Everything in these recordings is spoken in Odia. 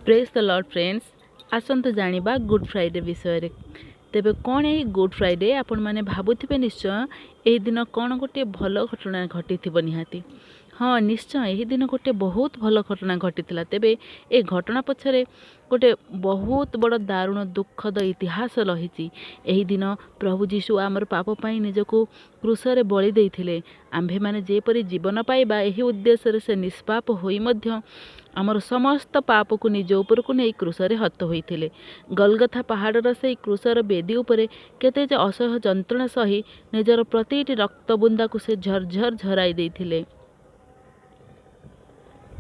ପ୍ରେଜ୍ ଦ ଲର୍ଡ଼ ଫ୍ରେଣ୍ଡସ୍, ଆସନ୍ତୁ ଜାଣିବା ଗୁଡ଼୍ ଫ୍ରାଇଡ଼େ ବିଷୟରେ। ତେବେ କ'ଣ ଏହି ଗୁଡ଼୍ ଫ୍ରାଇଡ଼େ? ଆପଣମାନେ ଭାବୁଥିବେ ନିଶ୍ଚୟ ଏହି ଦିନ କ'ଣ ଗୋଟିଏ ଭଲ ଘଟଣା ଘଟିଥିବ ନିହାତି। ହଁ, ନିଶ୍ଚୟ ଏହି ଦିନ ଗୋଟିଏ ବହୁତ ଭଲ ଘଟଣା ଘଟିଥିଲା। ତେବେ ଏ ଘଟଣା ପଛରେ ଗୋଟେ ବହୁତ ବଡ଼ ଦାରୁଣ ଦୁଃଖଦ ଇତିହାସ ରହିଛି। ଏହି ଦିନ ପ୍ରଭୁ ଯୀଶୁ ଆମର ପାପ ପାଇଁ ନିଜକୁ କ୍ରୁଶରେ ବଳି ଦେଇଥିଲେ। ଆମ୍ଭେମାନେ ଯେପରି ଜୀବନ ପାଇବା, ଏହି ଉଦ୍ଦେଶ୍ୟରେ ସେ ନିଷ୍ପାପ ହୋଇ ମଧ୍ୟ ଆମର ସମସ୍ତ ପାପକୁ ନିଜ ଉପରକୁ ନେଇ କ୍ରୁଶରେ ହତ ହୋଇଥିଲେ। ଗଲଗଥା ପାହାଡ଼ର ସେଇ କ୍ରୁଶର ବେଦୀ ଉପରେ କେତେ ଯେ ଅସହ୍ୟ ଯନ୍ତ୍ରଣା ସହି ନିଜର ପ୍ରତିଟି ରକ୍ତ ବୁନ୍ଦାକୁ ସେ ଝରଝର ଝରାଇ ଦେଇଥିଲେ।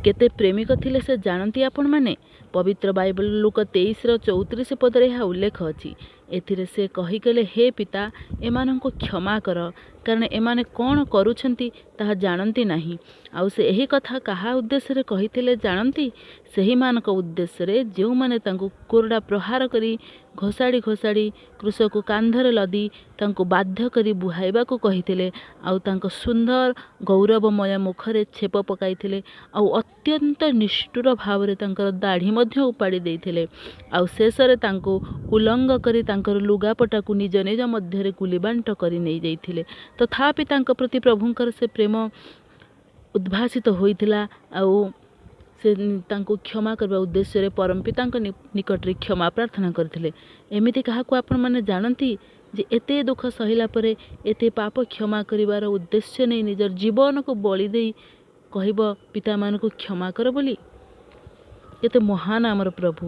କେତେ ପ୍ରେମିକ ଥିଲେ ସେ ଜାଣନ୍ତି ଆପଣମାନେ? ପବିତ୍ର ବାଇବଲ ଲୂକ 23ର 34 ପଦରେ ଏହା ଉଲ୍ଲେଖ ଅଛି। ଏଥିରେ ସେ କହିଗଲେ, "ହେ ପିତା, ଏମାନଙ୍କୁ କ୍ଷମା କର, କାରଣ ଏମାନେ କ'ଣ କରୁଛନ୍ତି ତାହା ଜାଣନ୍ତି ନାହିଁ।" ଆଉ ସେ ଏହି କଥା କାହା ଉଦ୍ଦେଶ୍ୟରେ କହିଥିଲେ ଜାଣନ୍ତି? ସେହିମାନଙ୍କ ଉଦ୍ଦେଶ୍ୟରେ ଯେଉଁମାନେ ତାଙ୍କୁ କୋରଡ଼ା ପ୍ରହାର କରି, ଘୋଷାଡ଼ି ଘୋଷାଡ଼ି କ୍ରୁଶକୁ କାନ୍ଧରେ ଲଦି ତାଙ୍କୁ ବାଧ୍ୟ କରି ବୁହାଇବାକୁ କହିଥିଲେ, ଆଉ ତାଙ୍କ ସୁନ୍ଦର ଗୌରବମୟ ମୁଖରେ ଛେପ ପକାଇଥିଲେ, ଆଉ ଅତ୍ୟନ୍ତ ନିଷ୍ଠୁର ଭାବରେ ତାଙ୍କର ଦାଢ଼ି ମଧ୍ୟ ଉପାଡ଼ି ଦେଇଥିଲେ, ଆଉ ଶେଷରେ ତାଙ୍କୁ ଉଲଙ୍ଗ କରି ତାଙ୍କର ଲୁଗାପଟାକୁ ନିଜ ନିଜ ମଧ୍ୟରେ ଗୁଲିବାଣ୍ଟ କରି ନେଇଯାଇଥିଲେ। ତଥାପି ତାଙ୍କ ପ୍ରତି ପ୍ରଭୁଙ୍କର ସେ ପ୍ରେମ ଉଦ୍ଭାସିତ ହୋଇଥିଲା, ଆଉ ସେ ତାଙ୍କୁ କ୍ଷମା କରିବା ଉଦ୍ଦେଶ୍ୟରେ ପରମପିତାଙ୍କ ନିକଟରେ କ୍ଷମା ପ୍ରାର୍ଥନା କରିଥିଲେ। ଏମିତି କାହାକୁ ଆପଣମାନେ ଜାଣନ୍ତି ଯେ ଏତେ ଦୁଃଖ ସହିଲା ପରେ, ଏତେ ପାପ କ୍ଷମା କରିବାର ଉଦ୍ଦେଶ୍ୟ ନେଇ ନିଜର ଜୀବନକୁ ବଳି ଦେଇ କହିବ ପିତାମାନଙ୍କୁ କ୍ଷମା କର ବୋଲି? କେତେ ମହାନ ଆମର ପ୍ରଭୁ!